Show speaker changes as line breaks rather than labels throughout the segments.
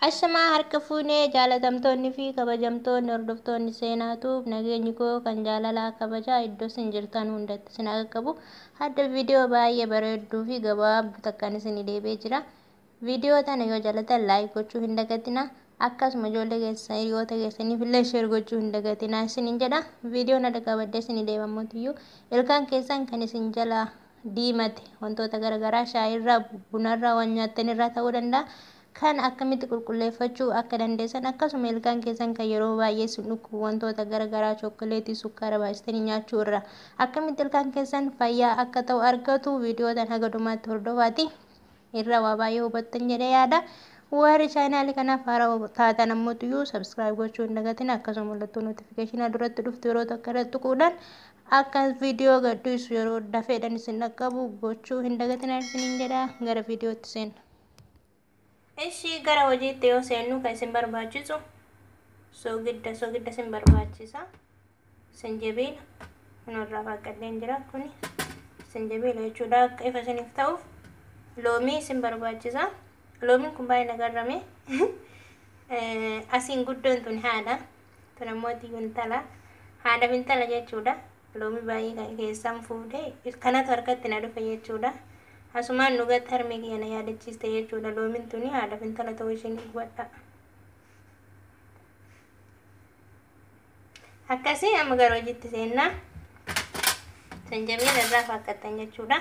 Ashamaa harka fuunee jaalatamtoonni fi kabajamtoonni hordoftoonni seenaatu nageenyi koo kan jaalalaa kabajaa iddoo isin jirtan hundatti isin qaqqabu. Hadda viidiyoo baay'ee bareedduu fi gabaabduu takkaan isin deebi'ee jira. Viidiyoo tana yoo jaalatan like gochuu hin dagatinaa. Akkasuma ijoollee keessan hiriyoota keessaniif illee share gochuu hin dagatinaa isiniin jedha. Viidiyoon adda qabadde isin deemamuutiyyuu ilkaan keessan kan isin jala diimate wantoota garaagaraa shaayirraa, bunarraa, waan nyaattanirraa ta'uu danda'a. Kan akkamitti qulqulleeffachuu akka dandeessan, akkasuma ilkaan keessan kan yeroo baay'ee isin dhukkubu wantoota garaagaraa chokoleetii, sukkaara baay'istanii nyaachuu irraa akkamitti ilkaan keessan fayyaa akka ta'u argatu viidiyoo tan haga dhumaatti hordofaati irraa waa baay'ee hubattan jedhee yaada. Warri chaanaalii kanaaf haaraa taatan ammoo subscribe gochuu hin dagatin, akkasuma mallattoo notifiikeeshinaa duratti dhuftu yeroo tokko irratti tuquudhaan akka viidiyoo gadhiisu yeroo dafeedhaan isin dhaqqabu gochuu hin dagatin isiniin jedha. Gara viidiyootti seenna. Ishii gara hojiitti yoo seennu kan isin barbaachisu soogidda, soogidda isin barbaachisa. Sanjabiila kunirraa faqqadheen jira, kuni sanjabiila jechuudha. Akka ifa isiniif ta'uuf loomii isin barbaachisa. Loomiin kun baay'ee nagarrame. Asiin guddoon tun haadha, tun ammoo intala, haadha intala jechuudha. Loomii baay'ee keessaan fuudhee kanatu harkatti na dhufe jechuudha. Asumaan dhugatti harmee kiyya na yaadachiiste jechuudha. Loomiin tuni haadha intala ta'uu isheen hubadha. Akkasii amma gara hojiitti seennaa. Sanjabiila irraa faaqqattan jechuudha.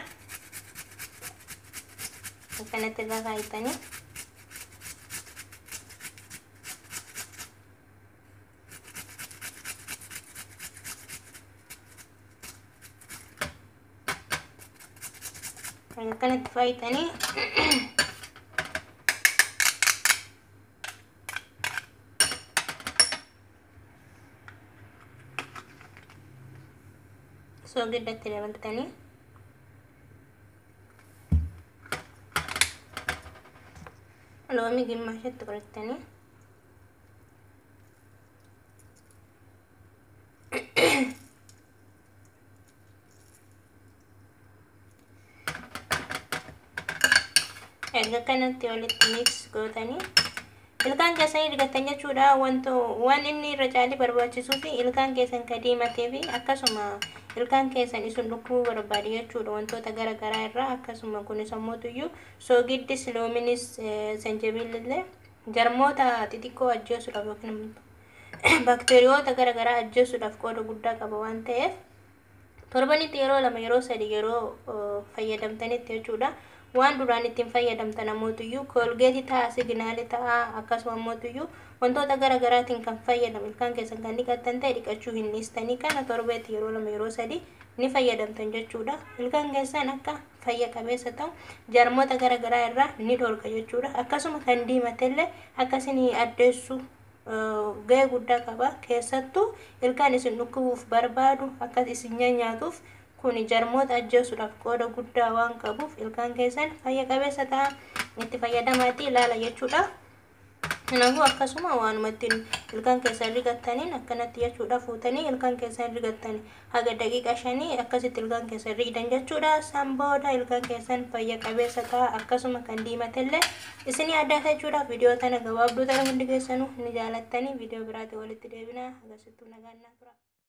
Akkanatti irraa kaayitanii. Akkanatti faayitanii soogidda dabaltanii, loomii gimmaashatti godhattanii, erga kanatti walitti mix gootanii ilkaan keessanii digattan jechuudha. Wanto waan inni irra caalii barbaachisuu fi ilkaan keessan ka diimatee fi akkasuma ilkaan keessan isin dhukkubuu barbaade jechuudha wantoota gara garaa irraa. Akkasuma kunis ammoo soogiddis, loominis, sanjabiilillee jarmoota xixiqqoo ajjeesuudhaaf yookiin baakteeriyoota gara garaa ajjeesuudhaaf qooda guddaa qaba waan ta'eef, torbanitti yeroo 2, yeroo 3 yeroo fayyadamtanitti jechuudha. Waan duraan ittiin fayyadamtan amootuyyuu koolgeetii ta'a, signaalii ta'a, akkasuma amootuyyuu wantoota gara garaatiin kan fayyadamu ilkaan keessan kan dhiqattan ta'e dhiqachuu hin dhiistanii, kana torbeetti yeroo 2, yeroo 3 ni fayyadamtan jechuudha. Ilkaan keessan akka fayya qabeessa ta'u jarmoota gara garaa irraa ni dhorka jechuudha. Akkasuma kan diimatellee akkasinii addeessu gahee guddaa qaba. Keessattuu ilkaan isin dhukkubuuf barbaadu akkas isin nyaatuuf kuni jarmoota ajjeesuudhaaf qooda guddaa waan qabuuf ilkaan keessan fayya qabeessa ta'a, itti fayyadamaatti ilaala jechuudha. Kanaafuu akkasuma waanuma ittiin ilkaan keessan rigattaniin akkanatti jechuudha fuutanii ilkaan keessan rigattanii haga daqiiqa 5 akkasitti ilkaan keessan rigdan jechuudha. San booda ilkaan keessan fayya qabeessa ta'a, akkasuma kan diimatellee isinii addaata jechuudha. Viidiyoo tana gabaabduu tana hundi keessanuu ni jaalattanii. Viidiyoo biraatti walitti deebina. Agarsiistuu nagaan naa tura.